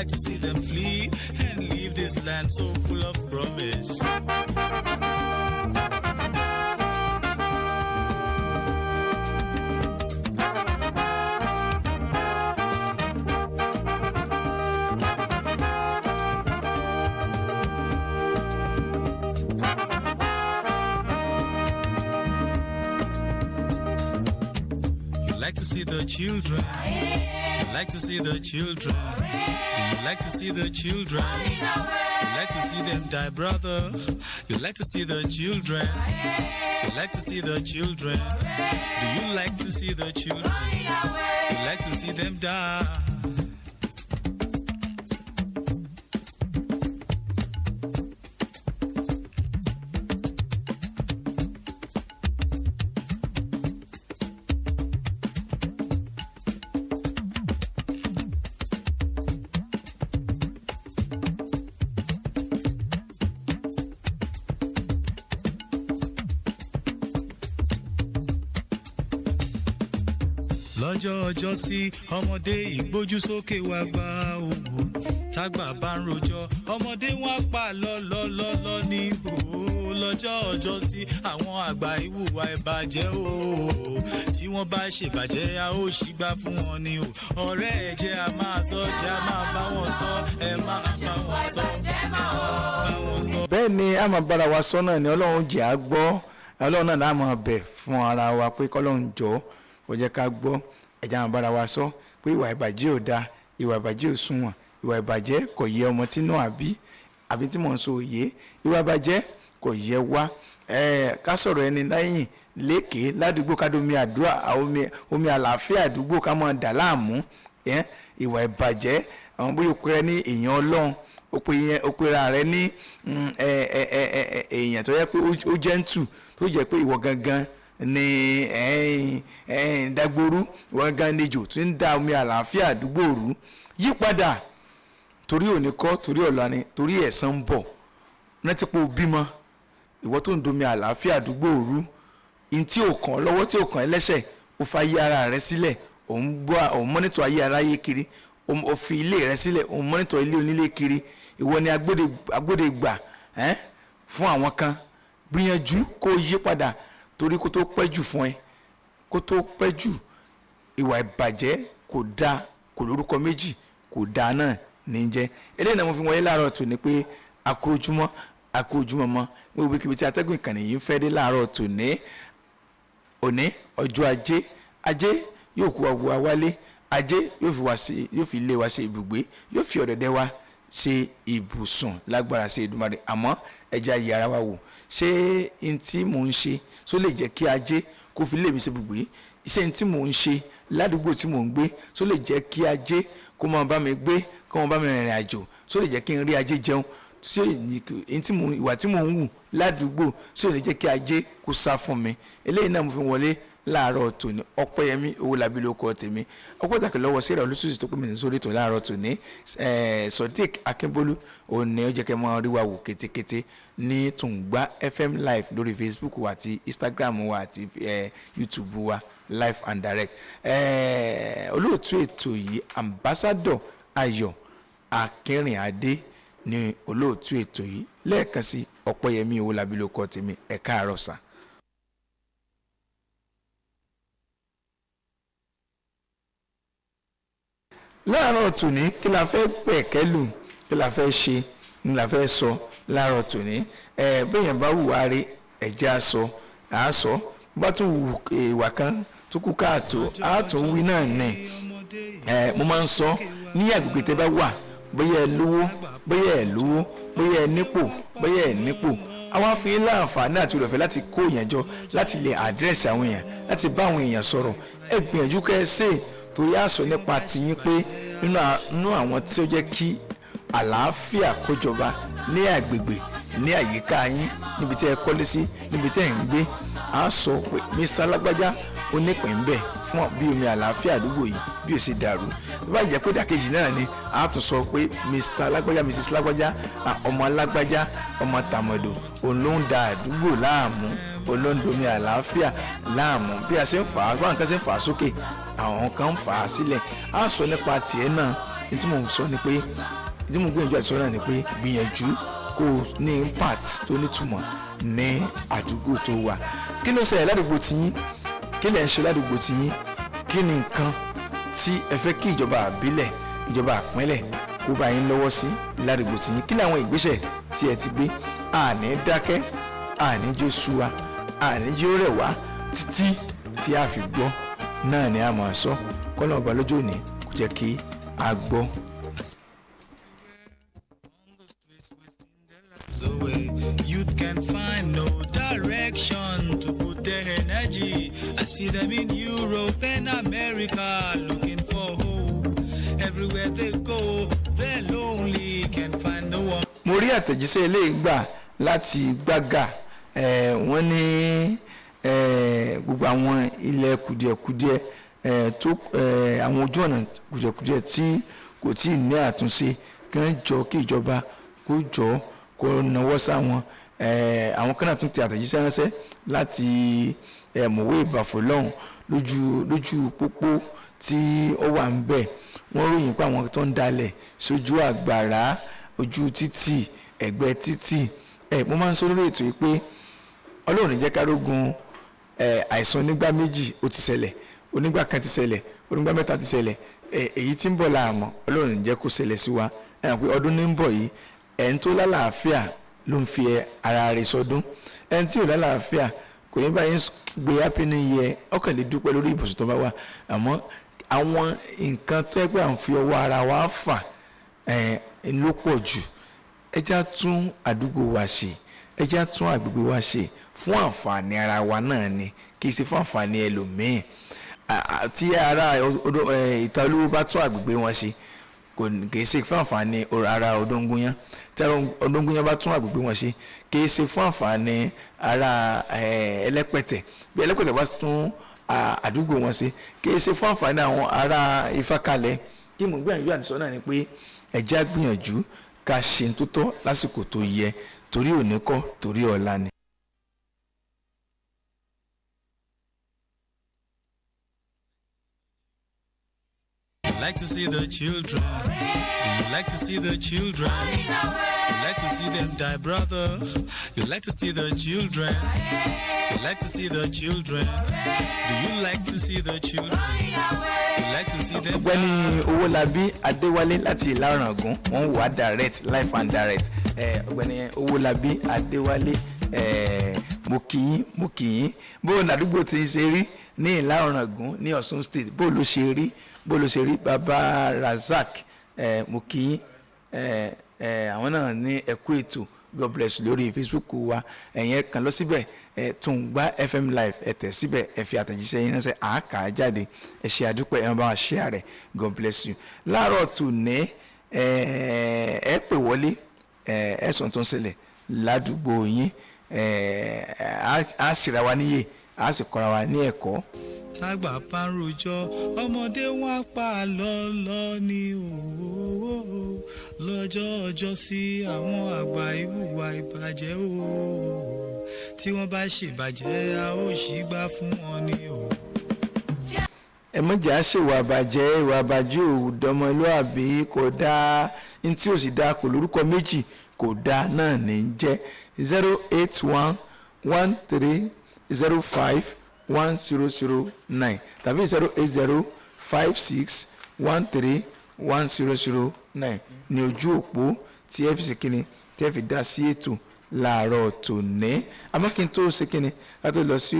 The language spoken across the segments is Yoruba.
Like to see them flee and leave this land so full of promise. You like to see the children. You like to see the children. You like to see the children. You like to see them die, brother. You like to see the children. You like to see the children. Do you like to see the children? You like to see them die. Lọ́jọ́ ọjọ́ sí, ọmọdé ìgbójú sókè wá gba òwò, tágbà bá ń rojọ́, ọmọdé wọn pa lọ́lọ́lọ́lọ́ ní òwò. Lọ́jọ́ ọjọ́ sí, àwọn àgbà ìwùwà ìbàjẹ́ o, tí wọ́n bá ṣèbàjẹ́, a ó ṣìgbà fún wọn ni o. Ọ̀rẹ́ ẹ jẹ́ a máa sọ, jẹ́ a máa bá wọn sọ, ẹ máa bá wọn sọ, ẹ máa bá wọn sọ. Bẹ́ẹ̀ ni a máa bára wa sọ náà ni. Ọlọ́run jẹ́ á gbọ́. Ọlọ́run náà láà máa bẹ̀ fún ara wa pé kọ́lọ́run jọ̀ọ́, kó jẹ́ ká gbọ́. Ẹ̀jẹ̀ àwọn bára wa sọ pé ìwà ìbàjẹ́ ò dáa, ìwà ìbàjẹ́ ò sunwọ̀n, ìwà ìbàjẹ́ kò yẹ ọmọ tí náà àbí tí mò ń sọ òye. Ìwà ìbàjẹ́ kò yẹ wá. Ká sọ̀rọ̀ ẹni lẹ́yìn lékè ládùúgbò, ká domi àdúrà, omi àlàáfíà àdúgbò ká máa dà láàmú. Ìwà ìbàjẹ́, àwọn bóyá o pera ní èèyàn Ọlọ́run, o pera rẹ ní èèyàn tó yẹ pé ó gentle, tó jẹ́ pé ìwọ gangan ní dagboru, ìwọ gangan ní ejò tó ń da omi àlàáfíà àdúgbò rú. Yípadà, torí òní kọ́, torí ọ̀la ni, torí ẹ̀san ń bọ̀. Rántí pé o bímọ. Ìwọ tó ń domi àlàáfíà àdúgbò rú, n tí ò kàn lọ́wọ́, tí ò kàn lẹ́sẹ̀, ó fa ayé ara rẹ sílẹ̀, òun gbọ́, òun monitor ayé aráyé kiri, ó fi ilé rẹ sílẹ̀, òun monitor ilé onílé kiri. Ìwọ ni agbódegbà fún àwọn kan. Gbìyànjú kó yí padà, torí kó tó pẹ́ jù fún ẹ, kó tó pẹ́ jù. Ìwà ìbàjẹ́ kò dáa, kò lórúkọ méjì, kò dáa náà ní jẹ́. Eléyìí náà mo fi wọlé láàárọ̀ tòní pé akójúmọ́, akójúmọ́ mọ́ gbogbo ibi tí atẹ́gùn ìkànnì yìí ń fẹ́ dé láàárọ̀ tòní. Òní ọjọ́ Ajé, Ajé yóò kó wa wálé, Ajé yóò fi wá sí, yóò fi ilé wa ṣe ibùgbé, yóò fi ọ̀dẹ̀dẹ̀ wa ṣe ibùsùn lágbára ṣe Èdùmàrè. Àmọ́ ẹja yìí ara wa wò, ṣé n tí mò ń ṣe ṣó lè jẹ́ kí Ajé kó fi ilé mi ṣe ibùgbé? Ṣé n tí mò ń ṣe ládùúgbò tí mò ń gbé ṣó lè jẹ́ kí Ajé kó máa bá mi gbé, kó máa bá mi rìnrìn àjò? Ṣó lè jẹ́ kí n rí Ajé jẹun? Ṣé ìwà tí mò ń wù ládùúgbò ṣé ò ní jẹ́ kí Ajé kó sá fún mi? Eléyìí náà mo fi wọlé láàárọ̀ tòní. Ọpẹ́yẹmí Owólabí ló kọ tèmi. Ọpẹ́ pàtàkì lọ́wọ́ Sarah Olùsùsì tó pè mí sórí ètò láàárọ̀ tòní. Sodiq Akínbólú òní ó jẹ́ kẹ́ mọ́ rí wa wò kétékété ní Tùngbà FM live lórí Facebook wa àti Instagram wa àti YouTube wa, live and direct. Olóòtú ètò yìí, Ambassador Ayọ̀ Akínrìnádé ní olóòtú ètò yìí. Lẹ́ẹ̀kan sí, Ọpẹ́yẹmí Owólabí ló kọ tèmi. Ẹ káàárọ̀ sà. Láàárọ̀ tòní, kí la fẹ́ pẹ̀kẹ́lù? Kí la fẹ́ ṣe ní la fẹ́ sọ láàárọ̀ tòní? Ẹ bẹ́yẹn bá wù wá rí, ẹ̀jẹ̀ àsọ àásọ bá tún wù ìwà kan tó kú káàtó, àátún wí náà ní. Ẹ mo máa ń sọ ní agbègbè tẹ́ bá wà, bóyá ẹ lówó, bóyá ẹ lówó, bóyá ẹ nípò, bóyá ẹ nípò, àwọn afin láǹfààní àti olùfẹ́ láti kó èèyàn jọ, láti lè address àwọn èèyàn, láti bá àwọn èèyàn sọ̀rọ̀. Ẹ gbìyànjú kẹ́ ẹ ṣe, torí a sọ nípa tiyín pé nínú àwọn tí ó jẹ́ kí àlàáfíà kó jọba ní àgbègbè, ní àyíká yín, níbi tí ẹ kọ́lé sí, níbi tí ẹ ń gbé. A sọ pé Mr. Lágbájá onípín ń bẹ fún bí omi àlàáfíà àdúgbò yìí bí ó ṣe dàrú. Tó bá jẹ́ pé dàkejì náà ni, a tún sọ pé Mr. Lágbájá, Mrs. Lágbájá, ọmọ Lágbájá, ọmọ tàmọ̀dò, òun ló ń da àdúgbò láàmú, òun ló ń domi àlàáfíà láàmú. Bí a ṣe ń fà á, báwọn kan ṣe ń fà á sókè, àwọn kan ń fà á sílẹ̀. A sọ nípa tiẹ̀ náà. Ní tí mò ń sọ ni pé, ní tí mò ń gbìyànjú àti sọ náà ni pé, gbìyànjú kó o ní impact tó nítumọ̀ ní àdúgbò tó wà. Kí ló ṣẹlẹ̀ ládùúgbò tiyín? Kí lẹ̀ ń ṣe ládùúgbò tiyín? Kí ni nǹkan tí ẹ fẹ́ kí ìjọba àbílẹ̀, ìjọba àpínlẹ̀ kó bá yín lọ́wọ́ sí ládùúgbò tiyín? Kí ni àwọn ìgbésẹ̀ tí ẹ ti gbé? Àní dákẹ́, àní jẹ́ sú wa, àní jẹ́ ó rẹ̀ wá títí tí a fi gbọ́ náà ni a máa sọ. Kọ́nà ọba lójú òní kò jẹ́ kí a gbọ́. Away. Youth can find no direction to put their energy. I see them in Europe and America looking for hope. Everywhere they go, they're lonely, can find no one. Mo rí àtẹ̀jíṣẹ́ eléyìí gbà láti Gbága. Wọ́n ní gbogbo àwọn ilẹ̀ kùdìẹ̀kudiẹ tó àwọn ojú ọ̀nà kùdìẹ̀kudiẹ tí kò tí ì ní àtúnṣe, kí wọ́n jọ, kí ìjọba kó jọ kó nawọ́ sáwọn. Àwọn kan náà tún ti àtẹ̀jíṣẹ́ ránṣẹ́ láti Mọ̀wé Ìbàfọ̀ lọ́hùn, lójú pópó tí ó wà ń bẹ̀. Wọ́n ròyìn pé àwọn tó ń dalẹ̀ sójú àgbàrá, ojú títì, ẹ̀gbẹ́ títì. Mo máa ń sọ lórí ètò yìí pé Ọlọ́run ní jẹ́ ká rógun àìsàn onígbá méjì. Ó ti ṣẹlẹ̀, onígbà kan ti ṣẹlẹ̀, onígbà mẹ́ta ti ṣẹlẹ̀. Èyí tí ń bọ̀ láàmọ́, Ọlọ́run ní jẹ́ kó ṣẹlẹ̀ sí wa. Ẹ hàn pé ọdún ní ń bọ̀ yìí. Ẹni tó lálàáfíà ló ń fi ara rẹ̀ sọdún. Ẹni tí ò lálàáfíà kò ní báyìí gbé happy new year, ọkàn lè dúpẹ́ lórí ibùsùn tó bá wà. Àmọ́ àwọn nǹkan tó yẹ pé à ń fi ọwọ́ ara wa fà ló pọ̀ jù. Ẹ já tún àdúgbò wa ṣe, ẹ já tún àgbègbè wa ṣe fún àǹfààní ara wa náà ni, kì í ṣe fún àǹfààní ẹlòmíín. Tí ara ìta olówó bá tún àgbègbè wọn ṣe, kò kì í ṣe fún àǹfààní ara Odóngúnyán. Tí ara Odóngúnyán bá tún àgbègbè wọn ṣe, kì í ṣe fún àǹfààní ara Ẹlẹ́pẹ̀tẹ̀. Bí Ẹlẹ́pẹ̀tẹ̀ bá tún àdúgbò wọn ṣe, kì í ṣe fún àǹfààní àwọn ará Ifákalẹ̀. Kí mo gbìyànjú àti sọ náà ni pé ẹ jẹ́ á gbìyànjú ká ṣe tó tọ́ lásìkò tó yẹ, torí òní kọ́, torí ọ̀la ni. Like to see the children? Do you like to see the children? You like to see them die, brother? You like to see the children? You like to see the children? Do you like to see the children? You like to see them Ọ̀gbẹ́ni Owólabí Adéwálé láti Ìlà-Ọ̀ràngún, wọ́n wà direct, live and direct. Ọ̀gbẹ́ni Owólabí Adéwálé, mo kì í, mo kì í. Bó o làdúgbò tí ń ṣe rí ní Ìlà-Ọ̀ràngún ní Ọ̀ṣun State? Bó ló ṣe rí? Bó ló ṣe rí? Baba Razak, mo kì í. Àwọn náà ní ẹ̀kú ètò, God bless you, lórí Facebook wa. Ẹ̀yin ẹ̀ kàn lọ síbẹ̀, Tùngbà FM live, ẹ tẹ̀ síbẹ̀, ẹ fi àtẹ̀jíṣẹ́ yín ránṣẹ́, àáká jáde. Ẹ ṣe àdúpẹ́, ẹ máa bá wa share rẹ̀. God bless you. Láàárọ̀ tòní, ẹ pè wọlé, ẹ̀sùn tó ń ṣẹlẹ̀ ládùúgbò yín. Á sì ra wa níyè, á sì kọ́ra wa ní ẹ̀kọ́. Tágbà bá ń rojọ́, ọmọdé wọn pa lọ́lọ́ ní òwò lọ́jọ́ ọjọ́ sí. Àwọn àgbà ìwùwà ìbàjẹ́ o, tí wọ́n bá ṣèbàjẹ́, a ó ṣì gbà fún wọn ní o. Ẹ mọ̀jà ṣèwà bàjẹ́. Ìwà bàjẹ́ ò dọmọlúàbí, kò dáa. Ní tí ò sì dáa kò lórúkọ méjì, kò dáa náà ní í jẹ́. 08113051009 tàbí 08056131009 ní ojú òpó tí ẹ fi ṣe kíni, tí ẹ fi dá sí ètò láàárọ̀ tòní. Àmọ́ kí n tó ṣe kíni, ká tó lọ sí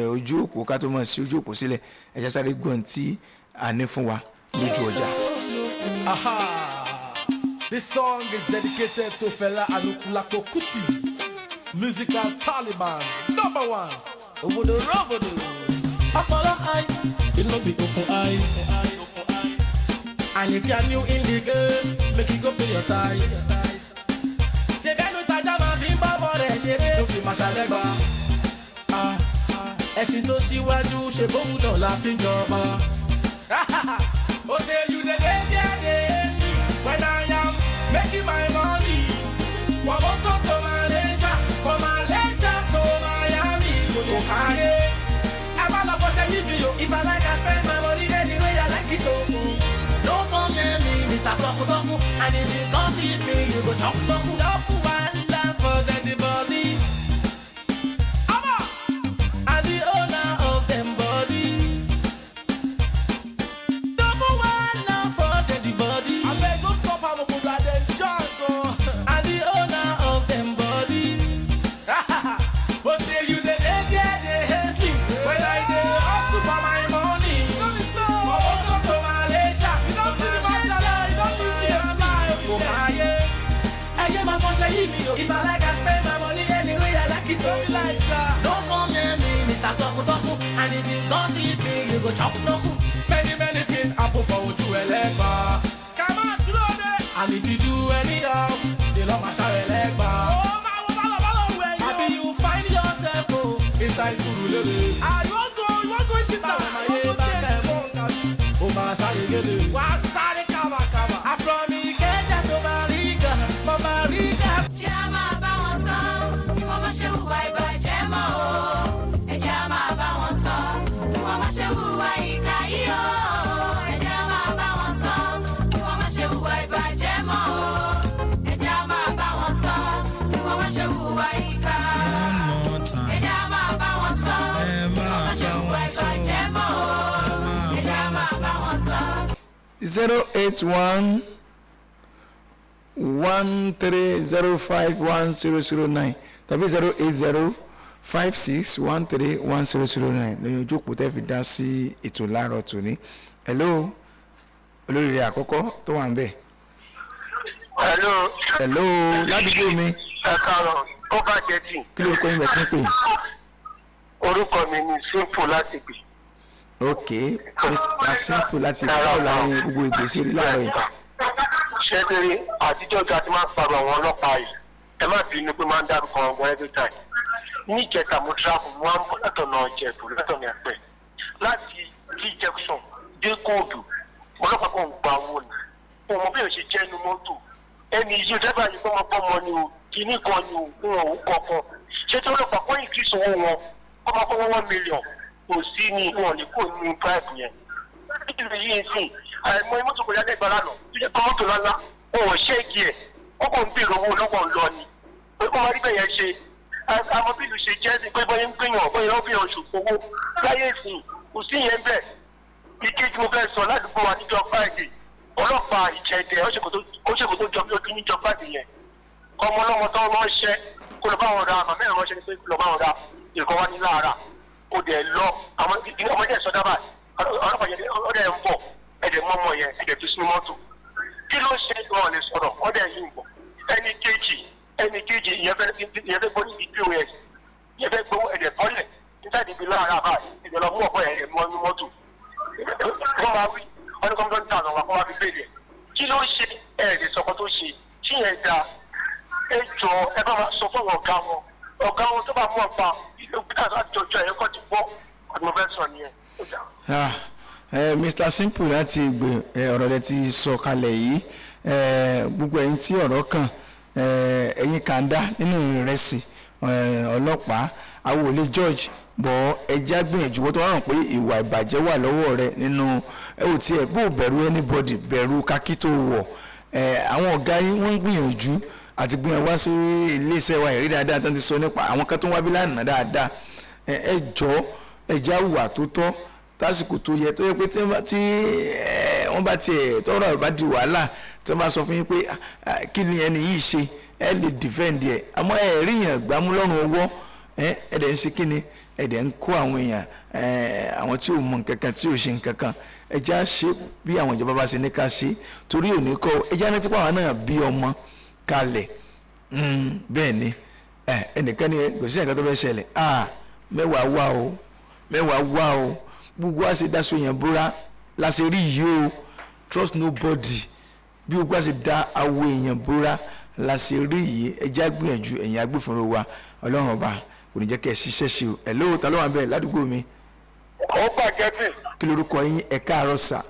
ojú òpó, ká tó mọ̀ sí ojú òpó sílẹ̀, ẹ jẹ́ sáré gbọ́n tí a ní fún wa lójú ọjà. Aha! This song is dedicated to Fela Anikulapo Kuti, musical Taliban number one. Obodo robodo. Apollo eye, it no be open eye. And if you are new in the game, make you go pay your tithes. Ṣebí tajà máa fi ń bá ọmọ rẹ̀ ṣeré. Ló fi máa ṣàlẹ́gbà. Ẹṣin tó ṣíwájú ṣe bóun náà la fi ń jọba. Ó ṣe you dey dey there dey hate me when I am making my money. From Moscow to Malaysia, from Malaysia to Miami, kò káyé. Ẹ má lọ fọṣẹ níbi o. If I like, I spend my money anyway I like it o. No come near me. Mr. Toku Toku. And if you gossip me, you go chop Toku. Double wahala for the body. Abba! I'm the owner of them body. Double wahala for the body. Abeg, no stop am obodo I dey enjoy go. I'm the owner of them body. But say you dey dey there, dey hate me when I dey hustle for my money. No be so. From Moscow to Malaysia, You don see the matter now, you don leave me dey fly. Kò máa yé. Ẹyẹ máa fọṣẹ yìí mi o. If I like, I spend my money anyway I like it o. No be like sha. Don't come near me, Mr. Toku Toku. And if you gossip me, you go chop knuckle. Many many things happen for ojú ẹlẹ́gbà. Scammer dúró dé. And if you do anyhow, they lọ máa ṣàrẹ̀ lẹ́gbà. Ó máa wo bá lọ bá lọ wẹ̀ yìí. Àbí you find yourself o inside Surulere. Ah, you wan go, you wan go shit am. Báwo máa You yé wan go bá taste fẹ́ mú? funk abi. Ó máa sáré gélé. Wà á sáré kábàkábà. From Ìkẹjà tó Bariga, mọ Bariga. Jẹ́ á máa bá wọn sọ, wọ́n má ṣe hùwà ìbàjẹ́ mọ́ o. Ẹ jẹ́ á máa bá wọn sọ, wọ́n má ṣe hùwà ìkà yìí o. Ẹ jẹ́ á máa bá wọn sọ, wọ́n má ṣe hùwà ìbàjẹ́ mọ́ o. Ẹ jẹ́ á máa bá wọn sọ, wọ́n má ṣe hùwà ìkà. One more time. Ẹ jẹ́ á máa bá wọn sọ, Ẹ wọ́n máa má ṣe bá hùwà wọn sọ. ìbàjẹ́ mọ́ o. Ẹ jẹ́ á máa bá wọn sọ. 08113051009 tàbí 08056131009 lóyún ojú òpó tẹ́ fi dá sí ètò láàárọ̀ tòní. Hello, olóríire àkọ́kọ́ tó wà ń bẹ̀. Hello, Hello, ládùúgbò mi, ẹ káàárọ̀, ó bàjẹ́ tì. kí ló kọ́ yín bẹ̀ sí pé? Orúkọ mi ni Simple láti gbè. Ok, Mr. Simple láti báwo láàrin gbogbo ìgbésí rí láàárọ̀ yìí? Ṣé kéré àtijọ́ tí a ti máa ń parọ́ àwọn ọlọ́pàá yìí? Ẹ má bínú pé máa ń dárúkọ ọgbọ́n every time. Ní ìjẹta mo travel, mo wá ń bọ̀ látọ̀nà Ìjẹ̀bú látọ̀nà Ẹ̀pẹ́. Láti T junction dé kóòdù, ọlọ́pàá kan gba owó ni. Òun mọ bí èèyàn ṣe jẹ́ inú mọ́tò. Ẹni yìí dẹ́gbà yìí gbọ́mọgbọ́mọ ni o, kìíní kan ni o, wọn ò kọ̀ọ̀kan. Ṣé tí ọlọ́pàá kọ́ increase owó wọn? Kọ́ máa kọ́ 1 million. Kò sí ni wọn ò ní kó nínú bribe yẹn. Nítorí yìí ń sìn àìmọ̀ mọ́tò kò yá lẹ́gbàá lánàá tó jẹ́ pé mọ́tò lálá wọn ò ṣéèkì ẹ̀, wọ́n kàn ń béèrè owó lọ́wọ́ ń lọ ni pé kó má rí bẹ́ẹ̀ yẹn ṣe. Àmọ́ bí ìlú ṣe jẹ́ sí pé bọ́yá ń gbìyàn bọ́yá ń gbìyàn ṣòfò owó láyé ìsìn kò sí yẹn bẹ́ẹ̀. Ìkejì mo fẹ́ sọ, ládùúgbò wa níjọ Friday, ọlọ́pàá Ìjẹ̀dẹ̀ ó ṣèkò tó jọ bí ojú níjọ Friday yẹn, ọmọ ọlọ́mọ tó ránṣẹ́ kó lọ bá wọn ra màmá ẹ̀ ránṣẹ́ ní pé kó lọ bá wọn ra ìkọ́ wa ní lára kó dẹ̀ lọ àwọn ọmọdé ẹ̀ sọdá báyìí, ọlọ́pàá yẹn ọdẹ ń bọ̀, ẹ̀dẹ̀ mọ́mọ́ yẹn ẹ̀dẹ̀ tó sínú mọ́tò. Kí ló ṣe? Wọn lè sọ̀rọ̀, ọdẹ yìí ń bọ̀. Ẹni kejì ìyẹn fẹ́ gbọ́ níbi POS, ìyẹn fẹ́ gbowó, ẹ̀dẹ̀ bọ́lẹ̀ níta ìdíbi lára báyìí, ẹ̀dẹ̀ lọ mú ọ̀pọ̀ ẹ̀dẹ̀ mọ́ inú mọ́tò. Wọ́n máa wí ọdún kọ́mítọ́ ní tàwọn àwọn akọ́wá fi bèèrè ẹ̀. Kí ló ṣe? Ẹ̀ lè sọkọ tó ṣe kí yẹn da. Ẹ jọ, ẹ bá máa sọ fún ọ̀gá wọn, ọ̀gá wọn tó bá mú ọ̀pá ìlú àti ọjọ́ ẹ̀ kọ́ ti gbọ́ ọdún. Mo fẹ́ sọ nìyẹn. Ó dà. Ah, Mr. Simple láti Ìgbè, ọ̀rọ̀ rẹ ti sọ kalẹ̀ yìí. Gbogbo ẹ̀yin tí ọ̀rọ̀ kàn, ẹ̀yin kàńdá nínú ìrẹsì, ọlọ́pàá àwọn ò lè judge bọ̀, ẹja gbìyànjú. Wọ́n tó wà hàn pé ìwà ìbàjẹ́ wà lọ́wọ́ rẹ nínú ẹ ò tiẹ̀ bó bẹ̀rù anybody, bẹ̀rù kakí tó wọ̀. Àwọn ọ̀gá yín wọ́n ń gbìyànjú àti gbìyànjú wá sí iléeṣẹ́ wa, ìrí dáadáa tó ń ti sọ nípa àwọn kan tó ń wá bí lánàá dáadáa. Ẹ jọ̀ọ́, ẹ já hùwà tó tọ́ tásìkò tó yẹ, tó yẹ pé tí wọ́n bá tiẹ̀ tọ́rọ̀ bá di wàhálà, tí wọ́n bá sọ fún yín pé, "Ah, ah, kí ni ẹni yìí ṣe?" ẹ lè defend ẹ. Àmọ́ ẹ rí yàn gbámú lọ́rùn ọwọ́ ẹ, ẹ dẹ̀ ń ṣe kí ni, ẹ dẹ̀ ń kó àwọn èèyàn ẹ, àwọn tí ò mọ nǹkan kan, tí ò ṣe nǹkan kan. Ẹ já ṣe bí àwọn ìjọba bá ṣe ní ká ṣe, torí òní kọ́ ẹ já rántí pé àwọn náà bí ọmọ kalẹ̀. Bẹ́ẹ̀ ni ẹ, ẹnìkan ni kò sí nǹkan tó fẹ́ ṣẹlẹ̀. Ah, mẹ́wàá wá o, mẹ́wàá wá o. Gbogbo wa ṣe daṣọ yẹn búra la ṣe rí yìí o. Trust nobody. Bí gbogbo wa ṣe da awo èèyàn búra la ṣe rí yìí. Ẹ já gbìyànjú, ẹ̀yin agbófinró wa, Ọlọ́run ọba kò ní jẹ́ kẹ́ ẹ ṣiṣẹ́ ṣe o. Ẹ̀ lóò ta ló wà ń bẹ̀ ládùúgbò mi? Ó bàjẹ́ tì. Kí lorúkọ yín? Ẹ káàárọ̀ sà.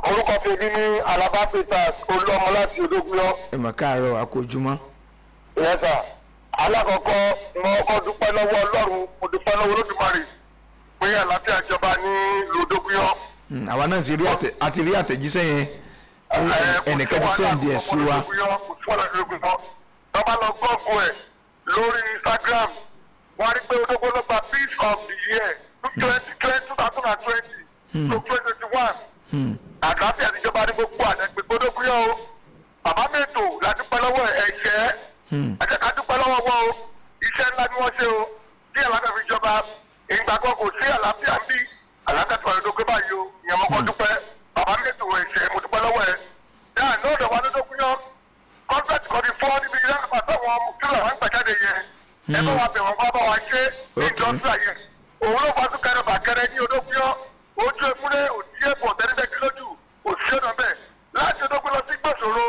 Orúkọ tèmi ní Alaba Peters Olúọmọ láti Ológúnyán. Ẹ mà káàárọ̀, àkójúmọ́. Yes sir. Alákọ̀ọ́kọ́, mo kọ́ dúpẹ́ lọ́wọ́ Ọlọ́run, mo dúpẹ́ lọ́wọ́ Olódùmarè pé àlàáfíà jọba ní Lódógúnyán. Àwa náà ti rí àtẹ̀jíṣẹ́ yẹn. Ẹnìkan ti send ẹ̀ sí wa. Tọ́ba lọ gọ́ọ̀gù ẹ̀ lórí Instagram, wọ́n á rí pé Odógó ló gba Peace of the Year 2020 to 2021. Àlàáfíà níjọba ní gbogbo àdàgbègbè Odógúnyán o. Bàbá mẹ́tò la dúpẹ́ lọ́wọ́ ẹ̀ṣẹ́. Ẹ̀jẹ̀ ká dúpẹ́ lọ́wọ́ wọn o. Iṣẹ́ ńlá ni wọ́n ṣe o. Tí àlàáfíà fi jọba, ìgbà kan kò sí àlàáfíà ń bí. Àlàáfíà tó wà lódógó báyìí o. Ìyẹn mo kọ́ dúpẹ́. Bàbá mẹ́tò ẹ̀ṣẹ́ mo dúpẹ́ lọ́wọ́ ẹ̀. Dáa ní ọ̀dọ̀ wa lódógúnyán, kọ́ńtàtì kan ti fọ́ níbi ilé àpàtàwọn kílọ̀ àwọn gbàjáde yẹn. Ẹ bá wa bẹ̀ wọ́n bá bá wa ṣe ní ìjọsìn àyẹ̀. Òun ló fa súnkẹrẹ fàkẹrẹ ní Odógúnyán. Ojú emúlé òtí ẹ̀bọ̀ tẹ́lifẹ̀kì lójú òsì ọ̀nà bẹ́ẹ̀. Láti Odógún lọ sí Gbòsòrò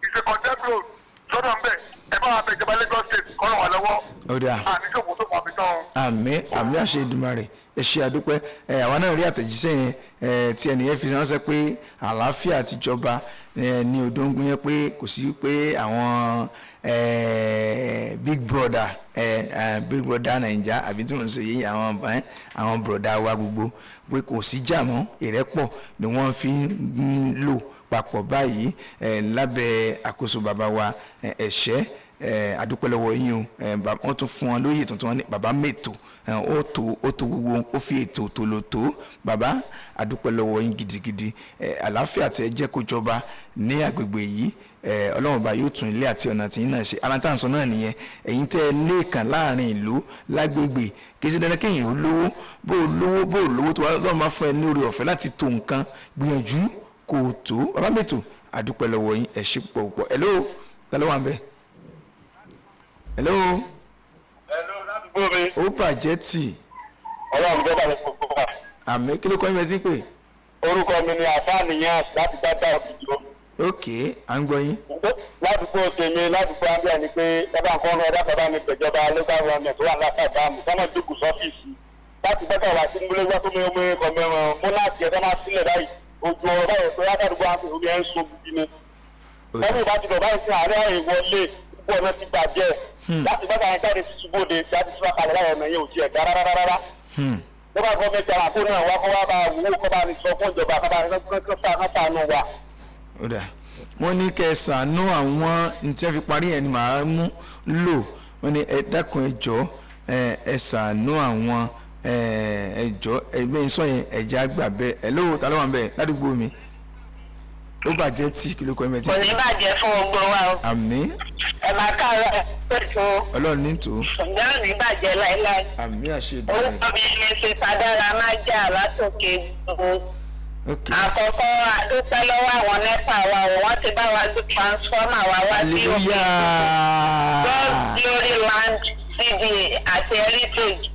ìṣe condemn road sọ́nà bẹ́ẹ̀. Ẹ bá wa bẹ̀ ìjọba Lagos State kọ́ ràn wá lọ́wọ́. Ó dáa. Àní ṣòfò tó mọ̀ mí tán. Àmín, àmín, àṣẹ Èdùmàrè. Ẹ ṣé, àdúpẹ́. Ẹ àwa náà rí àtẹ̀jíṣẹ́ yẹn ẹ tí ẹnìyẹn fi ránṣẹ́ pé àlàáfíà ti jọba ẹ ní Odóngún yẹn, pé kò sí pé àwọn ẹ big brother ẹ ẹ big brother Naija àbí tí mo ń sọ yìí, àwọn ẹ àwọn brother wa gbogbo, pé kò sí jà mọ́, ìrẹ́pọ̀ ni wọ́n fi ń lò papọ̀ báyìí ẹ lábẹ́ àkóso bàbá wa ẹ ẹ̀ṣẹ́ ẹ adúpẹ́ lọ́wọ́ yín o. Ẹ wọ́n tún fún wọn lóyè tuntun, wọn ní bàbá mẹ́tò ẹ, ó tó, ó tó gbogbo, ó fi ètò tòlótò. Bàbá, adúpẹ́ lọ́wọ́ yín gidigidi. Ẹ àlàáfíà tẹ jẹ́ kó jọba ní agbègbè yìí, ẹ Ọlọ́run bá yóò tún ilé àti ọ̀nà tí yín náà ṣe. Aláǹtàǹsọ náà nìyẹn. Ẹ̀yin tẹ́ ẹ lẹ́ẹ̀kan láàrin ìlú lágbègbè, kì í ṣe dandan kéèyàn ó lówó. Bó o lówó, bó o lówó, tó wá Ọlọ́run bá fún ẹ ní oore ọ̀fẹ́ láti tó nǹkan, gbìyànjú kó o tó. Bàbá mẹ́tò, adúpẹ́ lọ́wọ́ yín, ẹ ṣé púpọ̀ púpọ̀. Hello, ta ló wà ń bẹ̀? Hello. Hello, ládùúgbò mi. Ó bàjẹ́ tì. Ọlọ́run tó bá mi gbogbo wa. Àmì, kí ló kọ́ yín bẹ́ẹ̀ tí ń pè? Orúkọ mi ni Àfáàníyàn láti Gbádà Òkìjọ. Ok, à ń gbọ́ yín. Ládùúgbò tèmi, ládùúgbò àbíà ni pé bàbá nǹkan ọ̀nà ẹ̀dá bàbá mi pẹ̀jọba local government tó wà látàdáàmù sọ́nà dùkú sọ́fíìsì láti gbọ́dọ̀ wá sí múlẹ̀ wá tó mú ọmọ ẹ̀kọ́ mẹ́ràn mú láti ẹ̀dá máa sílẹ̀ báyìí ojú ọ̀rọ̀ báyìí pé látàdúgbò àti omi ẹ̀ ń so gidi ni. Lẹ́yìn ìbá ti dọ̀ báyìí sí àárẹ̀ ìwọlé gbogbo ọ̀nà ti bàjẹ́ láti gbọ́dọ̀ àwọn jáde sí ṣubóde jáde sí wákàlẹ̀ láwọn ọ̀nà yẹn ò tiẹ̀ dá rárá rárá. Local government àwọn àkóónú àwọn akọ́ wá bá wúwo kọ́ bá ní sọ fún ìjọba kọ́ bá ní sọ wa. Ó dà, wọ́n ní kẹsànánú àwọn ní tí wọ́n fi parí ẹ̀ ni màá mú lò. Wọ́n ní ẹ dákun, ẹ jọ̀ọ́, ẹ ṣàánú àwọn, ẹ jọ̀ọ́, ẹgbẹ́ ń sọ yẹn, ẹ̀jẹ̀ àgbà bẹ́ẹ̀. Ẹ lówó, ta ló wà ń bẹ̀ ládùúgbò mi? Ó bàjẹ́ tí kìló kọ́ ẹ Kò mẹ́tì. ní bàjẹ́ fún gbogbo wa o. Àmín. Ẹ máa káàárọ̀, ẹ pẹ̀tù. Ọlọ́run ní tò. Ǹjẹ́ ò ní bàjẹ́ láéláé. Àmín, àṣẹ Èdùmàrè. Orúkọ mi ni Ṣètàdára Májà látòkè gbogbo. Ok. Àkọ́kọ́, adúpẹ́ lọ́wọ́ àwọn NEPA wa o, wọ́n ti bá wa gbé transformer wa wá sí òkè. God Glory Land CDA àti Heritage,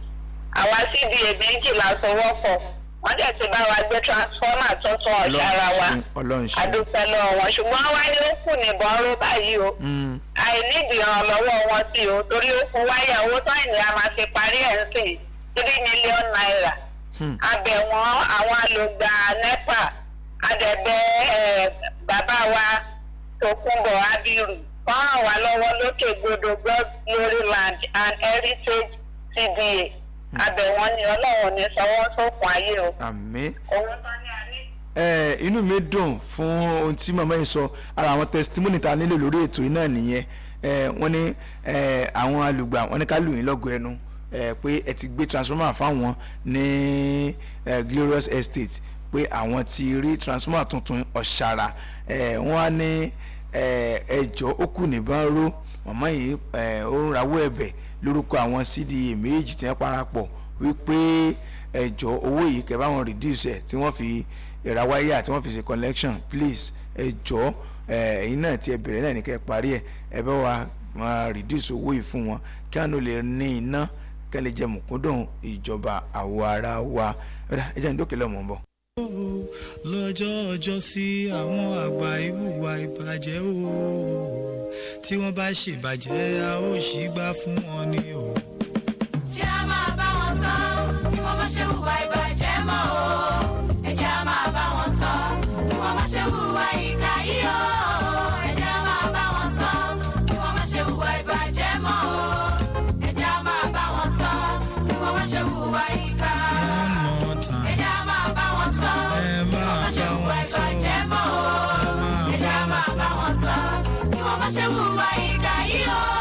àwa CDA méjìlá sowọ́pọ̀, wọ́n dẹ̀ ti bá wa gbé transformer tuntun ọ̀sára wa. Ọlọ́run ṣe. Adúpẹ́ lọ́wọ́ wọn, ṣùgbọ́n wá ní ó kù níbọn ró báyìí o. Àìnídìí ìrànlọ́wọ́ wọn sí o, torí ó kù wáyà. Owó tó ìní a máa fi parí ẹ̀ ń sìn ₦3 million. Abẹ̀ wọn, àwọn alògbà NEPA, adẹ̀bẹ̀ ẹ̀ bàbá wa Tòkunbọ̀ Abiru kọ́ ràn wá lọ́wọ́ lókè gbọdọ̀ God Glory Land and Heritage CDA. Abẹ̀ wọn ni, Ọlọ́run ní sọwọ́ sókun ayé o. Àmín. Owó tán ní a ní. Ẹ inú mi dùn fún ohun tí màmá yìí sọ. Ara àwọn testimony tá a nílò lórí ètò yìí náà nìyẹn. Ẹ wọ́n ní ẹ àwọn alùgbà, wọ́n ní ká lù yín lọ́gọ ẹnu ẹ pé ẹ ti gbé transformer fáwọn ní ẹ Glorious Estate, pé àwọn ti rí transformer tuntun ọ̀ṣàrà. Ẹ wọ́n á ní ẹ ẹjọ́ ó kù níbọn ró. Màmá yìí ẹ ó ń rawọ́ ẹ̀bẹ̀ lórúkọ àwọn CDA méjì tí wọ́n parapọ̀ wípé ẹjọ́, owó yìí kẹ́ bá wọn reduce ẹ̀ tí wọ́n fi ìra wáyà tí wọ́n fi ṣe collection, please. Ẹjọ́, ẹ̀yin náà tí ẹ bẹ̀rẹ̀ náà ní kẹ́ ẹ parí ẹ̀. Ẹ bá wa máa reduce owó yìí fún wọn kí wọn lè ní iná, kí wọn lè jẹ mùkúndùn ìjọba àwọ̀ ara wa. Ẹ jẹ́ ní dókè lọ́mọ́ ń bọ̀. Lọ́jọ́ ọjọ́ sí àwọn àgbà ìwùwà ìbàjẹ́ o, tí wọ́n bá ṣèbàjẹ́, a ó ṣì gbà fún wọn ni o. Jẹ́ á máa bá wọn sọ, kí wọ́n má ṣe hùwà ìbàjẹ́ mọ́ o. Ẹ jẹ́ á máa bá wọn sọ, kí wọ́n má ṣe hùwà ìkà yìí o. Ẹ jẹ́ á máa bá wọn sọ, kí wọ́n má ṣe hùwà ìbàjẹ́ mọ́ o. Ẹ jẹ́ á máa bá wọn sọ, kí wọ́n má ṣe hùwà ìkà. One more time. Ẹ jẹ́ á máa bá wọn sọ, Ẹ kí wọ́n máa má ṣe bá hùwà wọn sọ. ìbàjẹ́ mọ́ o. Ẹ má ṣe hùwà ìkà yìí o.